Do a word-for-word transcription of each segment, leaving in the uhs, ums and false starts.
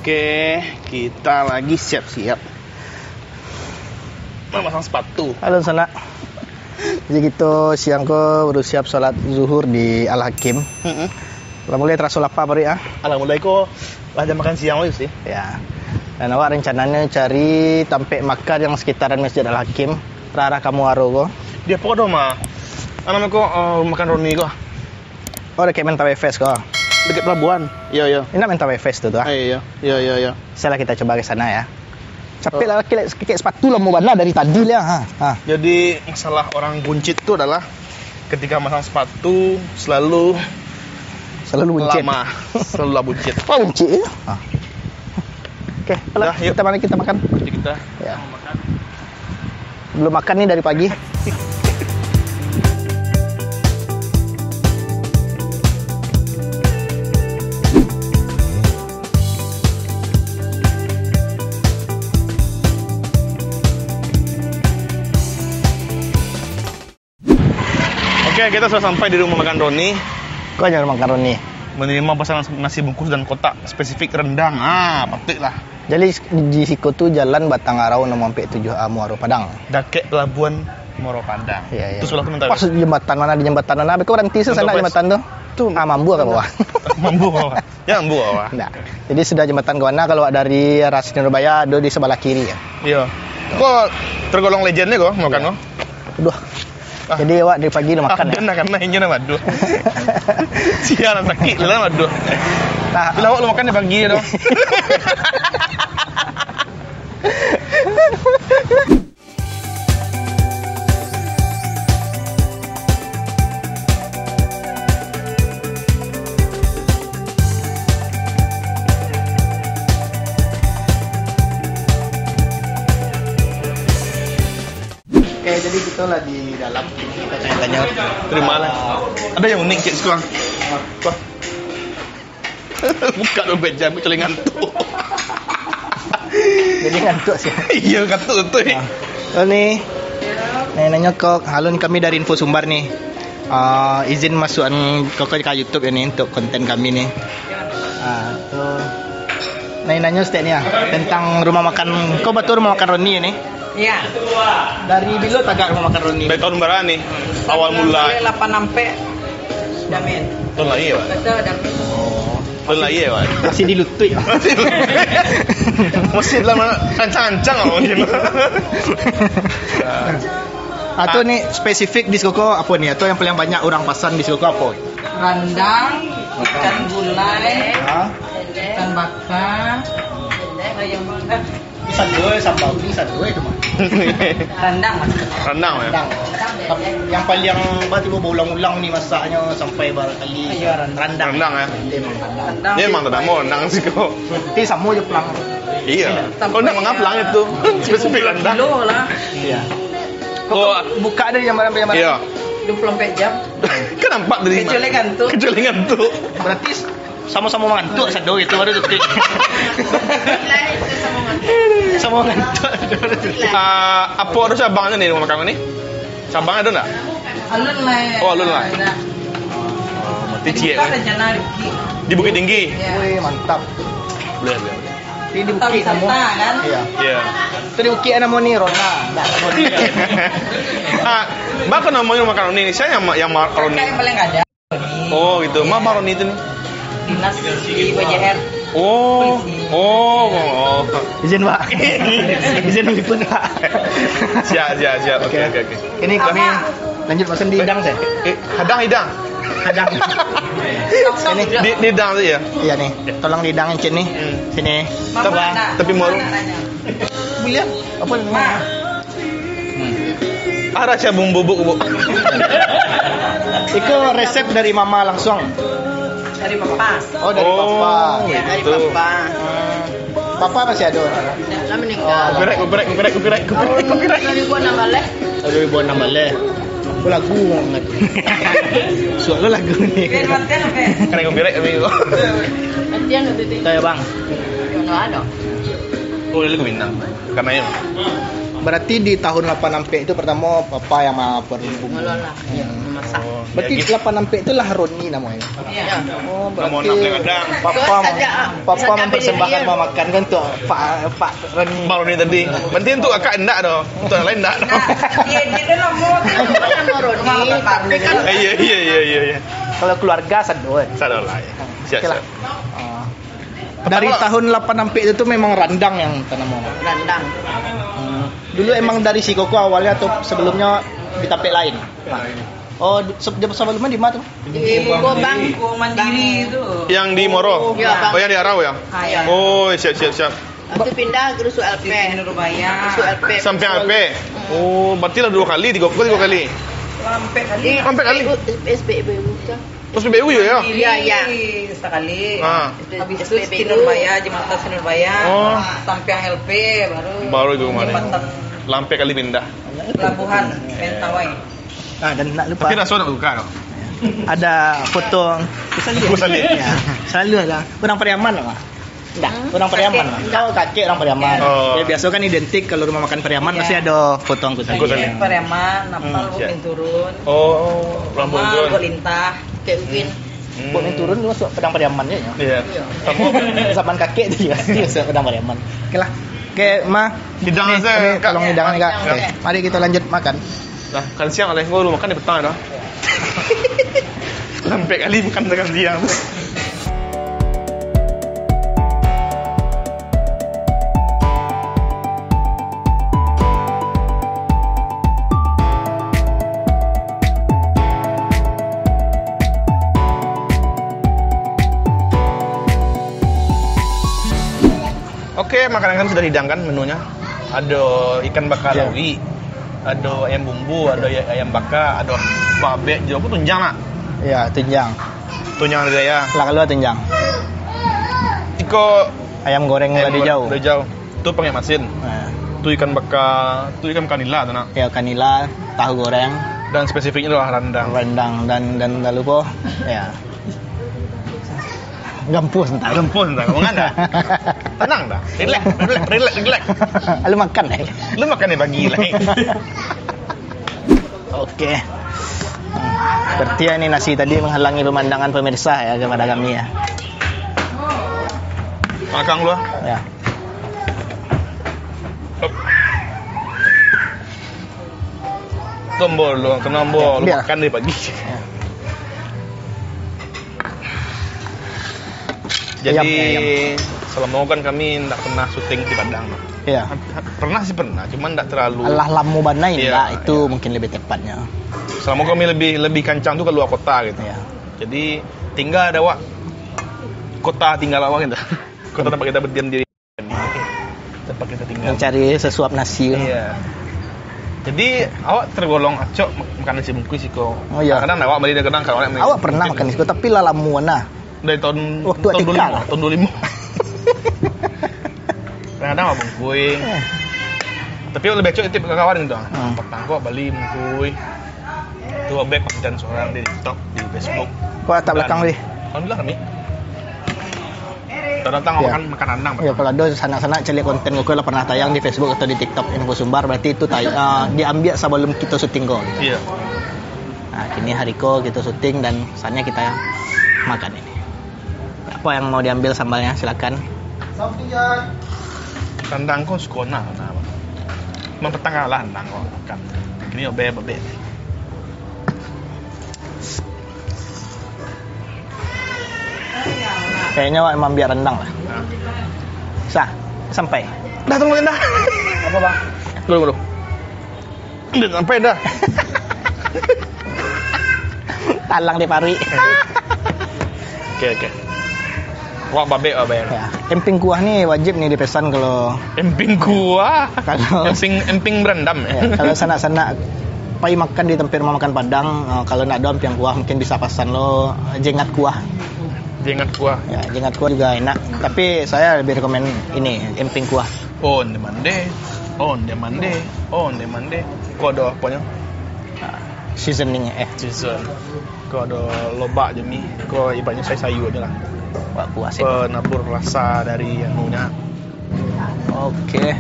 Oke, kita lagi siap-siap. Mamasang sepatu. Halo, sanak. Jadi, kita siang ko baru siap salat zuhur di Al-Hakim. Mm-mm. Lah mulai taraso lapa paruik, ah. Alah mulai ko, lah jam makan siang baru sih. Ya. Dan awak rencananya cari tampek makan yang sekitaran Masjid Al-Hakim, arah-arah Kamuaro ko. Di apo ko, mah? Anu ko, eh, makan Roni ko. Oh, dekat Mentawai Fest ko. Dekat pelabuhan. Iyo, iyo. Indak Mentawai Fest tu, tu, ah. Eh, iyo, iyo, iyo, iyo. Salah, kita coba ke sana, ya. Capek lah, kek, kek sepatu lamo bana dari tadi lah, ha. Ha. Jadi, masalah orang buncit tu adalah ketika masang sepatu selalu Selalu buncit. Lama, selalu lah buncit. Oh, buncit, ya? Ha. Oke, alah, dah, yuk. Kita mari kita makan. Jadi kita Ya. makan. Belum makan nih dari pagi. Oke, kita sudah sampai di rumah makan Roni. Kau jangan makan Roni. Menerima pesanan nasi bungkus dan kotak spesifik rendang. Ah, patut lah. Jadi, di siko tu jalan Batang Arau nomor ampek tujuh A, Muaro Padang. Dakek pelabuhan Muaro Padang. Iya, iya. Itu sebelah tu mentah. Pas jembatan mana, di jembatan mana? Abis kau berhenti sana jembatan tu. Tu. Ah, mambu ke bawah? Mambu ke bawah? Ya, mambu ke bawah. Ndak. Jadi, sudah jembatan ke mana, kalau dari arah sini Rubaya, ada di sebelah kiri, ya? Iya. Kau tergolong legend ni kau makan kau? Aduh. Ah. Jadi, awak dari pagi udah makan, ya? Ado nak kanai inyo nak madu. Sia lah sakik lah madu. Nah. Bila awak lu makan dari pagi tu. Oke, jadi kita lah di dalam. Kita tanya-tanya. Terimalah. Ada yang unik, cik, suka. Wah. Buka dulu bejam, kecuali ngantuk. Jadi ngantuk sih. Iya, ngantuk betul. Nah. Oh, ni. Nanya-nanya kok, halo ni, kami dari Info Sumbar ni. Ah, izin masukan kau ka YouTube ya ni untuk konten kami ni. Ah, tu. Nanya-nanya stek ni ah, tentang rumah makan. Kau batua rumah makan Roni ni? Iya. Dari bilo tagak rumah makan Roni? Dari tahun bara ni? Awal mula. Lapan ampek. Damin. Tahun lahir, Pak? Betul, Damin. Oh. Tahun lahir, Pak? Masih di lutut. Masih dalam rancang-rancang, Pak, mungkin. Atau ni spesifik di siko ko apo ni? Atau yang paling banyak urang pasan di siko ko apo? Randang, ikan gulai, ha? Ikan bakar, ayam bakar. Sado, sambal tu sado tu mah. Randang, Mas. Randang, ya? Randang. Yang paling, apa tu, baulang-ulang ni masaknyo sampai barakali. Iya, randang. Randang, ya? Dia memang randang. Dia memang ternamo randang siko. Tapi samo je pelang. Iya. Kau nak mangaplang itu? Spesifik randang. Kilo lah. Iya. Kau buka dari jam berapa, jam berapa? Iya. Dua puluh empat jam. Kan nampak dari. Kecuali ngantuk. Kecuali ngantuk. Berarti Samo-samo mangantuk sado gitu baru tutuik. Samo mangantuk sado baru tutuik. Ah, apo ado cabang tu ni rumah makan ni? Cabang ado ndak? Alun lai. Oh, alun lai. Ada. Berarti ciek. Kita rencana Riki. Di Bukittinggi? Ya. Wih, mantap. Boleh, boleh, boleh. Ini di bukik namo. Wisata, kan? Iya. Iya. Itu di bukik namo ni, Rona. Ndak, Rona. Ah, baa namonyo makaroni ni? Sia yang ma-, yang makaroni? Yang paling ada. Oh, gitu. Ma makaroni itu ni? Dinas di B J R. Oh. Polisi. Oh, oh. Izin, Pak. Izin meliput, Pak. Siap, siap, siap. Oke, oke, oke. Ini kami lanjut makan di hidang, saya. Eh, hadang, hidang. Hadang. Ini. Di, di hidang tu ya? Iya, nih. Tolong di hidang, Cin, nih. Hmm. Sini. Mama, tapi mau. Buliah? Apa namanya? Hmm. Ah, rahasia bumbu, Bu, Bu. Itu resep dari mama langsung. Dari papa. Oh, dari papa. Oh, ya, dari gitu. Papa. Hmm. Papa masih ada? Lah meninggal. Oh, copyright, copyright, copyright, copyright, copyright, copyright. Dua ribu enam belas. Oh, dua ribu enam belas. Aku lagu banget. Suara lagu ni. Biar matian, oke. Kena copyright kami tu. Matian, oke. Saya, Bang. Yo, no, ano. Oh, lagu Minang. Karena ya. Berarti di tahun lapan ampek itu pertama papa yang ma-, per-, Ngelola, ya, memasak. Oh, berarti ya, gitu. Lapan ampek itulah Roni namanya. Iya. Oh, Nama berarti anak Blang Gadang. Papa, Terus ada, papa terus ada mempersembahkan dia. Memakan kan untuk Pak, Pak Roni. Bang Roni tadi. Berarti untuk kakak enggak doh. Untuk yang lain enggak doh. Nah, dia, dia dah lama tu nama Roni, tapi kan Eh, iya, iya, iya, iya, iya. Kalau keluarga sadon. Sadon lah, ya. Siap, Oke lah. siap. Ah. Dari Pertama tahun lapan ampek itu tuh memang randang yang tanam. Randang. Hmm. Dulu emang dari si Koko awalnya atau sebelumnya di tampek lain? Oh, di, se-, sebelumnya di mana tuh? Di Bogor, Bang. Mandiri tu. Yang di Moro? Ya, Bang. Oh, yang di Arau ya? Ah, ya. Oh, siap, siap, siap. Itu pindah ke Rusuh L P. Siti Nurbaya. Rusuh L P. Sampai L P? Oh, berarti lah dua kali, tiga kali, tiga kali? Sampai kali. Di Sampai kali? S B U, S B U kan? Terus B B U juga ya? Iya, iya. Sekali. Ah. Habis itu Siti Nurbaya, Jembatan Siti Nurbaya. Oh. Sampai L P baru Baru itu kemarin. Jembatan Sampai kali pindah. Pelabuhan Mentawai. Ah, dan nak lupa. Tapi raso nak buka tu. Ada foto Gus Salih. Gus Salih. Ya, selalu ada. Orang Pariaman lah. Dah, Hmm, orang Pariaman kakek. Lah. Kau kakek orang Pariaman. Oh. Ya, biasa kan identik kalau rumah makan Pariaman Iya. pasti ada foto Gus Salih. Gus Salih. Pariaman, Napal, Hmm. Bukit Turun. Oh, orang Bukit Turun. Bukit Lintah, Kek Win. Hmm. Bukit Turun tu masuk Padang Pariaman je ya. Iya. Iya. Sama. Zaman kakek tu ya. Masuk Padang Pariaman. Oke lah. Oke, Ma. Hidang Ni, saja, ni, Kak. Tolong hidang ni, Kak. Ya. Oke, mari kita lanjut makan. Lah, makan siang lah. Gua baru makan di petang dah. Sampai kali makan makan siang tu. Oke, makanan kan sudah dihidangkan menunya. Ado ikan bakar Ya. lawi, ado ayam bumbu, ado ay-, ayam bakar, ado babek jo. Aku tunjang nak. Ya, tunjang. Tunjang dari ayah. Lah, kalau tunjang. Iko Ayam goreng ayam lah di goreng jauh. dari jauh. Tu pangai masin. Nah. Tu ikan bakar, tu ikan kanila tu nak. Ya, kanila, tahu goreng. Dan spesifiknya adalah rendang. Rendang dan, dan tak lupa. Ya. Gampus entah. Gampus entah. Mangan dah. Tenang dah. Relax, relax, relax, relax. Lu makan, eh? Lu makan ni pagi lah. Oke. Seperti ini nasi tadi menghalangi pemandangan pemirsa ya kepada kami ya. Makan dulu. Ya. Tombol dulu, kena Ya, tombol. Biar. Makan dari pagi. Ya. Jadi, Ayam, ayam. selama kan kami ndak pernah syuting di Padang, Bang. Iya. Pernah sih, pernah, cuman ndak terlalu. Alah lamo banai, Iya, ndak, itu iya. mungkin lebih tepatnya. Selama kami lebih, lebih kancang tu keluar kota gitu. Iya. Jadi, tinggal ada awak kota tinggal awak gitu. Kota tempat kita berdiam diri. Tempat kita tinggal. Mencari sesuap nasi. Iya. Jadi, awak tergolong acok mak-, makan nasi bungkus iko. Oh, iya. Kadang-kadang awak beli, kadang kawan Awak pernah makan nasi, tapi lah lamo nah. Dari tahun, Waktu tahun A T K dua limo, lah. tahun dua limo. Kadang-kadang awak bungkui. Eh. Tapi awak lebih acok tip kawan gitu. Hmm. Petang ko bali bungkui. Tu awak buek konten seorang di TikTok, di Facebook. Kau letak Dan belakang, Wi. Alhamdulillah, rami. Datang Ya. makan, makan rendang Ya, pertama. kalau ada sanak-sanak cari konten gue lah pernah tayang di Facebook atau di TikTok Info Sumbar, berarti itu tay-, ah, diambil sebelum kita syuting ko. Iya. Nah, kini hari ko kita syuting dan saatnya kita makan ini. Apa yang mau diambil sambalnya, silakan. Rendang ko suko nak, nah. Memang petang lah rendang ko makan. Kini obe bebek. Kayaknya awak memang biar rendang lah. Nah. Sah, sampai. Dah, tunggu, dah. Apa, Bang? Tunggu, tunggu. Dah sampai dah. Talang di paruik. Oke, oke. Wak babek, wak bayar. Ya. Emping kuah ni wajib ni dipesan kalau Emping kuah. Kalau Emping, emping berendam, ya. Ya, kalau sanak-sanak pai makan di tempat rumah makan Padang, eh, kalau nak ada emping kuah, mungkin bisa pasan lo jengat kuah. Jengat kuah. Ya, jengat kuah juga enak. Tapi saya lebih rekomen ini, emping kuah. Onde mande, onde mande, onde mande. Ko ado aponyo? Ah, seasoning, eh. Season. Ko ado lobak je mi. Ko ibaratnyo sayur-sayur je lah. Wak puas itu. Penabur rasa dari anunya. Oke.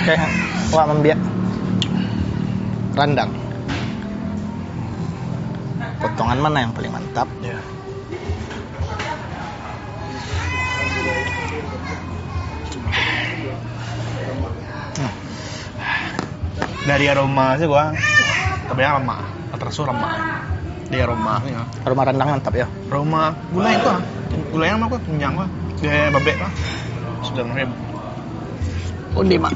Oke, wak mambiak randang. Potongan mana yang paling mantap? Ya. Hmm. Dari aroma sih gua, tapi yang lemak, terasa lemak. Dari aroma sih ya. Aroma randang mantap ya. Aroma gulai itu ah. Gulai yang apa? Kenyang lah. Dia babek lah. Sudah mirip. Undi, Mak.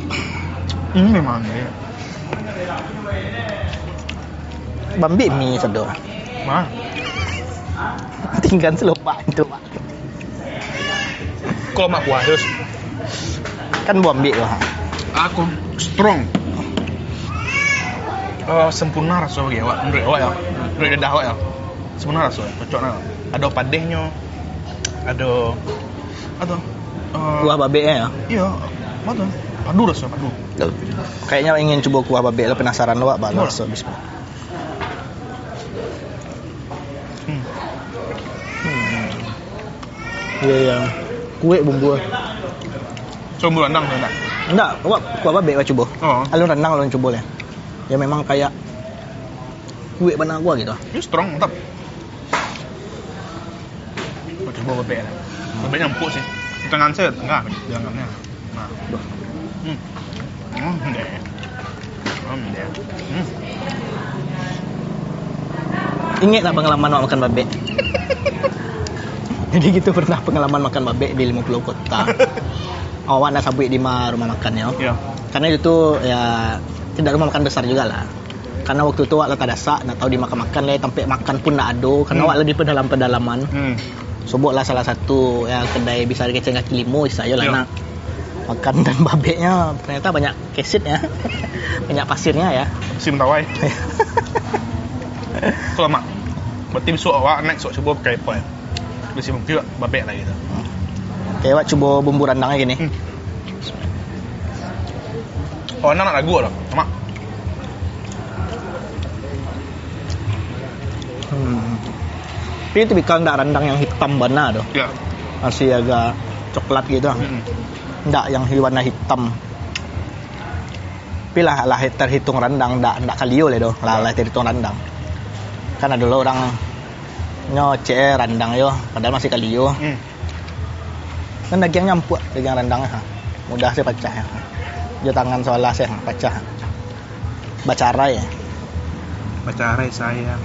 Hmm, memang ya. Bambi mi sado. Mah. Tinggal selopak itu, Mak. Kalau mak kuah terus. Kan buah ambil lah. Aku strong. Eh, sempurna rasa bagi awak, menurut awak ya. Menurut dadah awak ya. Sempurna rasa, cocok lah. Ada padihnyo, ada, ada, eh, kuah babek ya. Iya, apa tu? Padu rasa, padu. Kayaknya ingin coba kuah babek lah, penasaran awak, Pak. Iya. Rasa bismillah. Hmm. Hmm. Iya, iya. Kuek bumbu. Bumbu randang tu nak? Enggak, awak kuah babek awak cubo. Oh. Alun randang alun cubo lah. Ya memang kayak kuek bana kuah gitu. Ini strong, mantap. Awak cubo babek lah. Babeknya empuk sih. Di tangan saya, enggak, di tangannya. Nah. Hmm. Hmm, deh. Hmm, deh. Hmm. Ingat tak pengalaman awak makan babek? Jadi gitu pernah pengalaman makan babek di Limo Pulau Kota. Awak nak sabuik di ma rumah makannyo. Ya. Karena itu tu ya tidak rumah makan besar jugalah. Karena waktu tu awak lah tadasak, nak tahu di makan-makan lai, tampek makan pun ndak ado, karena hmm, awak lah di pedalaman-pedalaman. Hmm. Sobok lah salah satu ya, kedai bisa dikecek kaki limo, saya lah ya, nak makan dan babeknya ternyata banyak kesit ya, banyak pasirnya ya. Sim tawai. Kalau mak, berarti besok awak next awak cubo pakai apa ya? Bisi mungkin babek lagi tu. Oke, awak cubo bumbu randang lagi ni. Hmm. Oh, anak nak lagu lah, mak. Hmm. Tapi itu bikal ndak randang yang hitam bana tu. Ya. Masih agak coklat gitu. Hmm. Ndak yang warna hitam. Tapi lah, lah terhitung randang, ndak, ndak kalio lah tu. Lah, ya, lah terhitung randang. Kan ada lo urang nyo cek randang yo, padahal masih kalio. Hmm. Kan dagiang nyo ampuak, dagiang randang ha. Mudah se pacah ha. Jo tangan sabalah se ha, pacah. Bacarai. Bacarai sayang.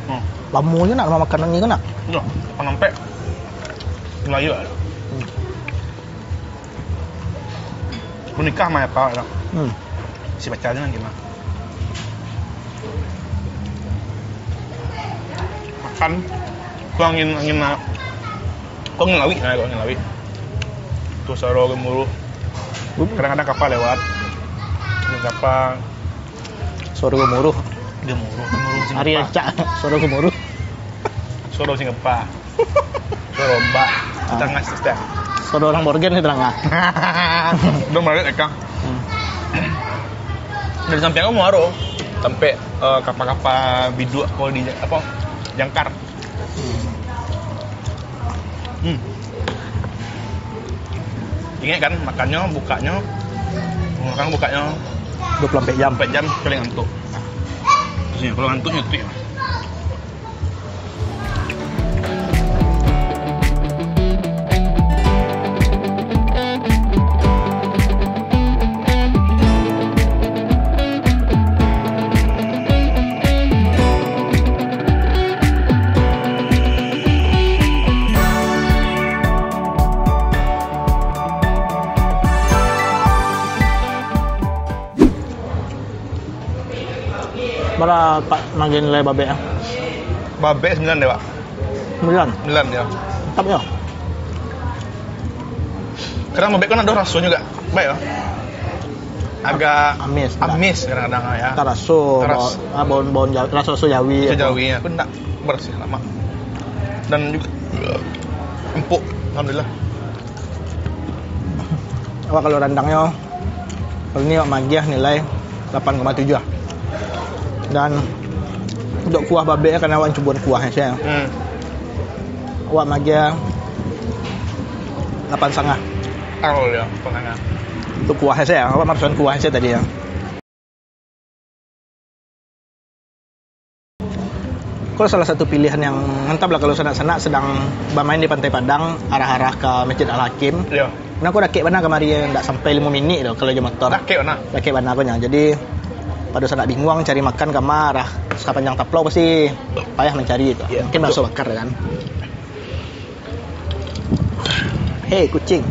Hmm. Lamo juo nak rumah makan ni ko nak? Yo, panampek. Melayu lah. Hmm. Aku nikah sama apa lah. Hmm. Si pacarnya lagi mah. Makan. Aku angin, angin na-, aku angin lawik nah, aku angin lawik. Tu suara gemuruh. Hmm. Kadang-kadang kapal lewat. Angin kapal. Suara gemuruh. Gemuruh, gemuruh sing Ari apa? Acak. Suara gemuruh. Suara sing apa? Suara ombak. Ah. Tengah sister. Suara orang Morgan di tengah. Udah mulai, Kang. Hmm. Dari sampai aku muaro. Sampai, eh, kapal-kapal biduak ko di apa? Jangkar. Hmm. Ingat kan, makannyo, bukaknyo, orang bukaknyo dua puluh empat jam. Empat jam, paling ngantuk. Di sini, kalau ngantuk, nyetik. Bara, Pak, magi nilai babek ah? Babek sembilan deh, Pak. Sembilan? Sembilan, ya. Mantap, ya. Kadang babek kan ada raso juga. Baik, ya. Agak amis, amis kadang-kadang, ya. Taraso, taraso. Bau, ah, bau, bau jawi, raso-raso jawi, raso jawi, ya. Aku ndak bersih lama. Dan juga empuk, alhamdulillah. Awak kalau randangnyo, kalau ni awak magiah nilai lapan koma tujuah. Dan untuk kuah babek kan awak cubuan kuahnyo sajo. Hmm. Awak magiah lapan satangah. Tahu ya, penganan. Itu kuah saya, apa maksud kuah saya tadi ya? Kalau salah satu pilihan yang mantap lah kalau sanak-sanak sedang bermain di Pantai Padang, arah-arah ke Masjid Al-Hakim. Ya. Nah, aku dakek bana kamari, ndak sampai limo minik tu kalau jo motor. Dakek bana. Dakek bana aku nya. Jadi, pada sanak bingung cari makan kama arah Sapanjang Taplau pasti payah mencari tu. Ya, mungkin betul. Bakso bakar kan. Hei, kucing.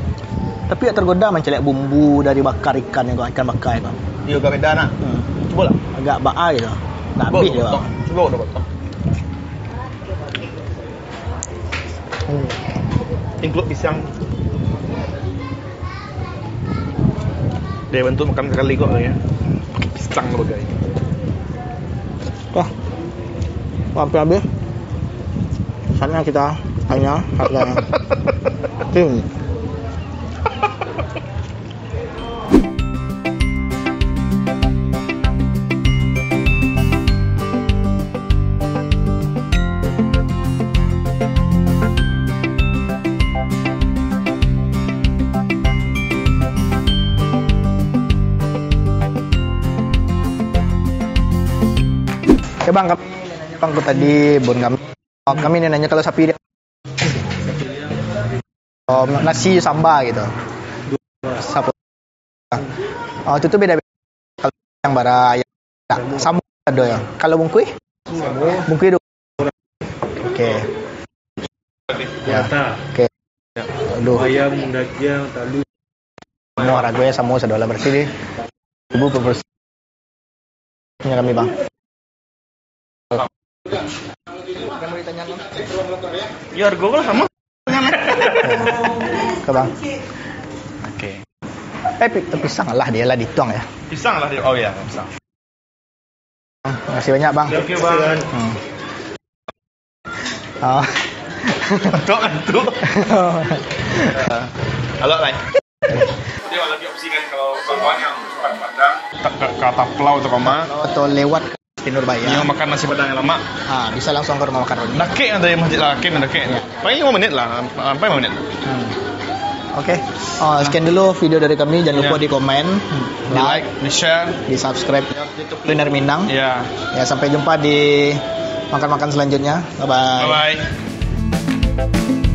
Tapi tak tergoda mancaliak bumbu dari bakar ikan ko, ikan bakar ko? Iyo, agak beda nak. Hmm. Cubo lah. Agak baa gitu. Nak habis juga. Cubo, cubo, cubo. Hmm. Include pisang. Dia bantu makan sakali ko ya. Pisang tu bagai. Wah, hampir habis. Saatnya kita tanya harganya. Hmm. Oke, Bang, kami, Bang, ko tadi, Bun, kami, kami ni nanya kalau sapi dia, oh, nasi samba gitu. Sapo? Oh, itu tu beda-beda. Kalau yang bara, yang samo ado ya. Kalau bungkuih? Bungkuih dua. Oke. Ya. Rata. Oke. Aduh. Ayam, dagiang, talu. Semua harganya sama sadolah berarti ni. Ibu proporsi punya kami, Bang. Yang mau ditanyakan? Ya, harga lah sama. Oke, Bang. Oke. Eh, pi-, pisang lah dia lah dituang ya. Pisang lah dia. Oh ya, pisang. Makasih banyak, Bang. Thank you, Bang. Hmm. Ah. Tok, tok. Halo, Lai. Dia lagi opsi kan kalau bawahnya bukan Padang. Tak ke, ke Taplau atau kama. Atau lewat ke Nurbaya. Yang makan nasi Padang yang lama. Ah, bisa langsung ke rumah makan Roni. Dakek yang dari Masjid Al-Hakim, dakek. Ya. Paling lima menit lah, sampai lima menit. Hmm. Oke. Oh, sekian dulu video dari kami. Jangan lupa di komen, di like, di share, di subscribe. Kuliner Minang. Ya. Ya, sampai jumpa di makan-makan selanjutnya. Bye bye. Bye bye.